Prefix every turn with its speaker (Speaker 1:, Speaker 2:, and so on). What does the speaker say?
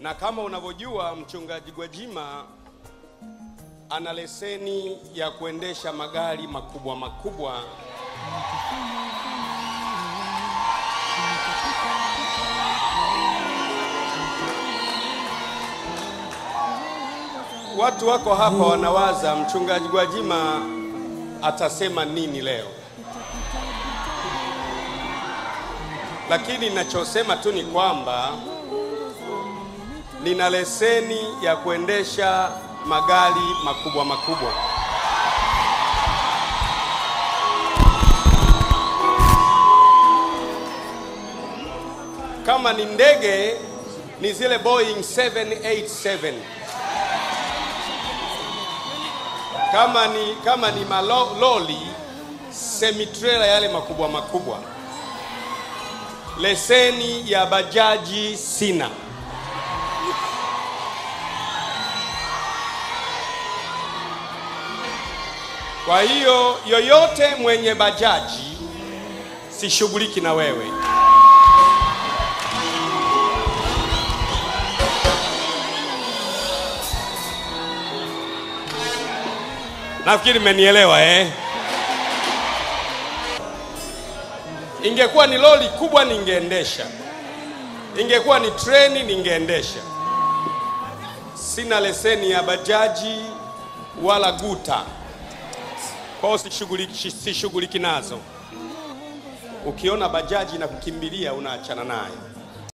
Speaker 1: Na kama unavyojua, Mchungaji Gwajima ana leseni ya kuendesha magari makubwa makubwa. Watu wako hapa wanawaza Mchungaji Gwajima atasema nini leo. Lakini ninachosema tu ni kwamba nina leseni ya kuendesha magari makubwa makubwa. Kama ni ndege ni zile Boeing 787. Kama ni maloli semi-trailer yale makubwa makubwa. Leseni ya bajaji sina. Kwa hiyo yoyote mwenye bajaji sishughuliki na wewe. Nafikiri mmenielewa eh? Ingekuwa ni lori kubwa ningeendesha. Ingekuwa ni treni ningeendesha. Sina leseni ya bajaji wala guta. Kwa hiyo sishughuliki nazo. Ukiona bajaji na kukimbilia unaachana nayo.